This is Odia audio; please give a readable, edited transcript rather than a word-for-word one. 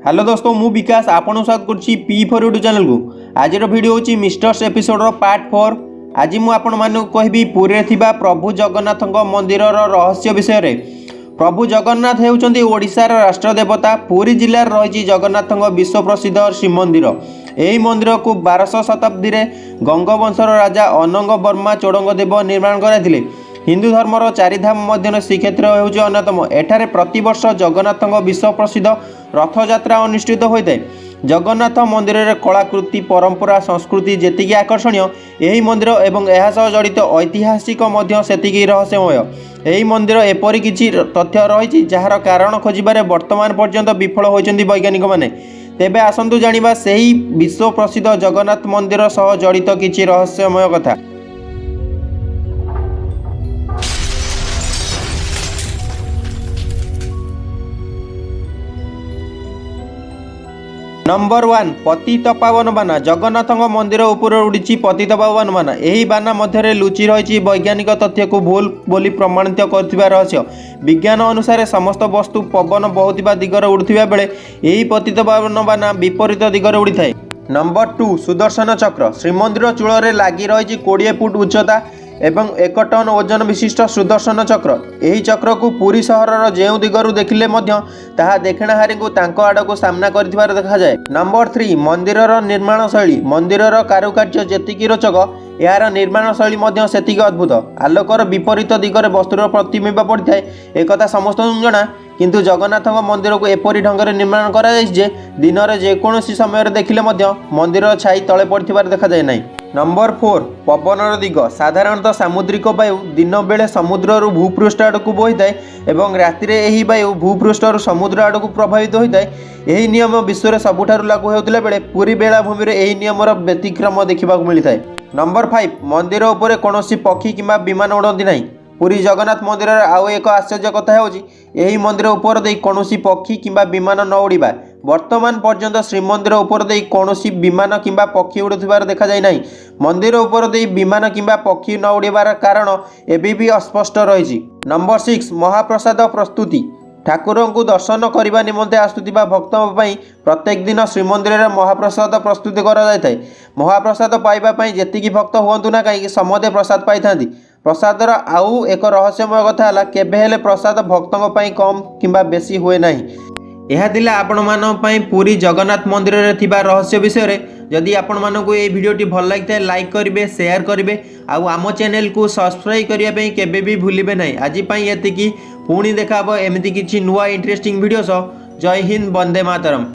ହ୍ୟାଲୋ ଦୋସ୍ତ, ମୁଁ ବିକାଶ, ଆପଣଙ୍କୁ ସ୍ୱାଗତ କରୁଛି ପି ଫୋର୍ ୟୁଟ୍ୟୁବ୍ ଚ୍ୟାନେଲକୁ। ଆଜିର ଭିଡ଼ିଓ ହେଉଛି ମିଷ୍ଟରିୟସ୍ ଏପିସୋଡ଼ର ପାର୍ଟ 4। ଆଜି ମୁଁ ଆପଣମାନଙ୍କୁ କହିବି ପୁରୀରେ ଥିବା ପ୍ରଭୁ ଜଗନ୍ନାଥଙ୍କ ମନ୍ଦିରର ରହସ୍ୟ ବିଷୟରେ। ପ୍ରଭୁ ଜଗନ୍ନାଥ ହେଉଛନ୍ତି ଓଡ଼ିଶାର ରାଷ୍ଟ୍ର ଦେବତା। ପୁରୀ ଜିଲ୍ଲାରେ ରହିଛି ଜଗନ୍ନାଥଙ୍କ ବିଶ୍ୱ ପ୍ରସିଦ୍ଧ ଶ୍ରୀମନ୍ଦିର। ଏହି ମନ୍ଦିରକୁ 1200 ଶତାବ୍ଦୀରେ ଗଙ୍ଗବଂଶର ରାଜା ଅନଙ୍ଗ ବର୍ମା ଚୋଡ଼ଙ୍ଗ ଦେବ ନିର୍ମାଣ କରାଇଥିଲେ। ହିନ୍ଦୁ ଧର୍ମର ଚାରିଧାମ ମଧ୍ୟରେ ଶ୍ରୀକ୍ଷେତ୍ର ହେଉଛି ଅନ୍ୟତମ। ଏଠାରେ ପ୍ରତିବର୍ଷ ଜଗନ୍ନାଥଙ୍କ ବିଶ୍ୱ ପ୍ରସିଦ୍ଧ ରଥଯାତ୍ରା ଅନୁଷ୍ଠିତ ହୋଇଥାଏ। ଜଗନ୍ନାଥ ମନ୍ଦିରରେ କଳାକୃତି, ପରମ୍ପରା, ସଂସ୍କୃତି ଯେତିକି ଆକର୍ଷଣୀୟ, ଏହି ମନ୍ଦିର ଏବଂ ଏହା ସହ ଜଡ଼ିତ ଐତିହାସିକ ମଧ୍ୟ ସେତିକି ରହସ୍ୟମୟ। ଏହି ମନ୍ଦିର ଏପରି କିଛି ତଥ୍ୟ ରହିଛି, ଯାହାର କାରଣ ଖୋଜିବାରେ ବର୍ତ୍ତମାନ ପର୍ଯ୍ୟନ୍ତ ବିଫଳ ହୋଇଛନ୍ତି ବୈଜ୍ଞାନିକମାନେ। ତେବେ ଆସନ୍ତୁ ଜାଣିବା ସେହି ବିଶ୍ୱ ପ୍ରସିଦ୍ଧ ଜଗନ୍ନାଥ ମନ୍ଦିର ସହ ଜଡ଼ିତ କିଛି ରହସ୍ୟମୟ କଥା। ନମ୍ବର 1, ପତିତପାବନ ବାନା। ଜଗନ୍ନାଥଙ୍କ ମନ୍ଦିର ଉପରେ ଉଡ଼ିଛି ପତିତପାବନ ବାନା। ଏହି ବାନା ମଧ୍ୟରେ ଲୁଚି ରହିଛି ବୈଜ୍ଞାନିକ ତଥ୍ୟକୁ ଭୁଲ ବୋଲି ପ୍ରମାଣିତ କରୁଥିବା ରହସ୍ୟ। ବିଜ୍ଞାନ ଅନୁସାରେ ସମସ୍ତ ବସ୍ତୁ ପବନ ବହୁଥିବା ଦିଗରେ ଉଡ଼ୁଥିବା ବେଳେ ଏହି ପତିତପାବନ ବାନା ବିପରୀତ ଦିଗରେ ଉଡ଼ିଥାଏ। ନମ୍ବର 2, ସୁଦର୍ଶନ ଚକ୍ର। ଶ୍ରୀମନ୍ଦିର ଚୂଳରେ ଲାଗି ରହିଛି 20 ଫୁଟ ଉଚ୍ଚତା ଏବଂ 1 ଟନ୍ ଓଜନ ବିଶିଷ୍ଟ ସୁଦର୍ଶନ ଚକ୍ର। ଏହି ଚକ୍ରକୁ ପୁରୀ ସହରର ଯେଉଁ ଦିଗରୁ ଦେଖିଲେ ମଧ୍ୟ ତାହା ଦେଖଣାହାରୀଙ୍କୁ ତାଙ୍କ ଆଡ଼କୁ ସାମ୍ନା କରିଥିବାର ଦେଖାଯାଏ। ନମ୍ବର 3, ମନ୍ଦିରର ନିର୍ମାଣ ଶୈଳୀ। ମନ୍ଦିରର କାରୁକାର୍ଯ୍ୟ ଯେତିକି ରୋଚକ, ଏହାର ନିର୍ମାଣ ଶୈଳୀ ମଧ୍ୟ ସେତିକି ଅଦ୍ଭୁତ। ଆଲୋକର ବିପରୀତ ଦିଗରେ ବସ୍ତୁର ପ୍ରତିବିମ୍ବ ପଡ଼ିଥାଏ, ଏକଥା ସମସ୍ତଙ୍କୁ ଜଣା। କିନ୍ତୁ ଜଗନ୍ନାଥଙ୍କ ମନ୍ଦିରକୁ ଏପରି ଢଙ୍ଗରେ ନିର୍ମାଣ କରାଯାଇଛି ଯେ ଦିନରେ ଯେକୌଣସି ସମୟରେ ଦେଖିଲେ ମଧ୍ୟ ମନ୍ଦିରର ଛାଇ ତଳେ ପଡ଼ିଥିବାର ଦେଖାଯାଏ ନାହିଁ। ନମ୍ବର 4, ପବନର ଦିଗ। ସାଧାରଣତଃ ସାମୁଦ୍ରିକ ବାୟୁ ଦିନ ବେଳେ ସମୁଦ୍ରରୁ ଭୂପୃଷ୍ଠ ଆଡ଼କୁ ବୋହିଥାଏ ଏବଂ ରାତିରେ ଏହି ବାୟୁ ଭୂପୃଷ୍ଠରୁ ସମୁଦ୍ର ଆଡ଼କୁ ପ୍ରଭାବିତ ହୋଇଥାଏ। ଏହି ନିୟମ ବିଶ୍ୱରେ ସବୁଠାରୁ ଲାଗୁ ହେଉଥିଲା ବେଳେ ପୁରୀ ବେଳାଭୂମିରେ ଏହି ନିୟମର ବ୍ୟତିକ୍ରମ ଦେଖିବାକୁ ମିଳିଥାଏ। ନମ୍ବର 5, ମନ୍ଦିର ଉପରେ କୌଣସି ପକ୍ଷୀ କିମ୍ବା ବିମାନ ଉଡ଼ନ୍ତି ନାହିଁ। ପୁରୀ ଜଗନ୍ନାଥ ମନ୍ଦିରର ଆଉ ଏକ ଆଶ୍ଚର୍ଯ୍ୟ କଥା ହେଉଛି ଏହି ମନ୍ଦିର ଉପର ଦେଇ କୌଣସି ପକ୍ଷୀ କିମ୍ବା ବିମାନ ନ ଉଡ଼ିବା। ବର୍ତ୍ତମାନ ପର୍ଯ୍ୟନ୍ତ ଶ୍ରୀମନ୍ଦିର ଉପର ଦେଇ କୌଣସି ବିମାନ କିମ୍ବା ପକ୍ଷୀ ଉଡ଼ୁଥିବାର ଦେଖାଯାଇ ନାହିଁ। ମନ୍ଦିର ଉପର ଦେଇ ବିମାନ କିମ୍ବା ପକ୍ଷୀ ନ ଉଡ଼ିବାର କାରଣ ଏବେ ବି ଅସ୍ପଷ୍ଟ ରହିଛି। ନମ୍ବର 6, ମହାପ୍ରସାଦ ପ୍ରସ୍ତୁତି। ଠାକୁରଙ୍କୁ ଦର୍ଶନ କରିବା ନିମନ୍ତେ ଆସୁଥିବା ଭକ୍ତଙ୍କ ପାଇଁ ପ୍ରତ୍ୟେକ ଦିନ ଶ୍ରୀମନ୍ଦିରରେ ମହାପ୍ରସାଦ ପ୍ରସ୍ତୁତି କରାଯାଇଥାଏ। ମହାପ୍ରସାଦ ପାଇବା ପାଇଁ ଯେତିକି ଭକ୍ତ ହୁଅନ୍ତୁ ନା କାହିଁକି, ସମସ୍ତେ ପ୍ରସାଦ ପାଇଥାନ୍ତି। ପ୍ରସାଦର ଆଉ ଏକ ରହସ୍ୟମୟ କଥା ହେଲା, କେବେ ହେଲେ ପ୍ରସାଦ ଭକ୍ତଙ୍କ ପାଇଁ କମ୍ କିମ୍ବା ବେଶୀ ହୁଏ ନାହିଁ। ଏହା ଥିଲା ଆପଣମାନଙ୍କ ପାଇଁ ପୁରୀ ଜଗନ୍ନାଥ ମନ୍ଦିରରେ ଥିବା ରହସ୍ୟ ବିଷୟରେ। ଯଦି ଆପଣମାନଙ୍କୁ ଏହି ଭିଡ଼ିଓଟି ଭଲ ଲାଗିଥାଏ, ଲାଇକ୍ କରିବେ, ସେୟାର କରିବେ ଆଉ ଆମ ଚ୍ୟାନେଲକୁ ସବସ୍କ୍ରାଇବ୍ କରିବା ପାଇଁ କେବେ ବି ଭୁଲିବେ ନାହିଁ। ଆଜି ପାଇଁ ଏତିକି। ପୁଣି ଦେଖା ହେବ ଏମିତି କିଛି ନୂଆ ଇଣ୍ଟରେଷ୍ଟିଂ ଭିଡ଼ିଓ ସହ। ଜୟ ହିନ୍ଦ, ବନ୍ଦେ ମାତରମ୍।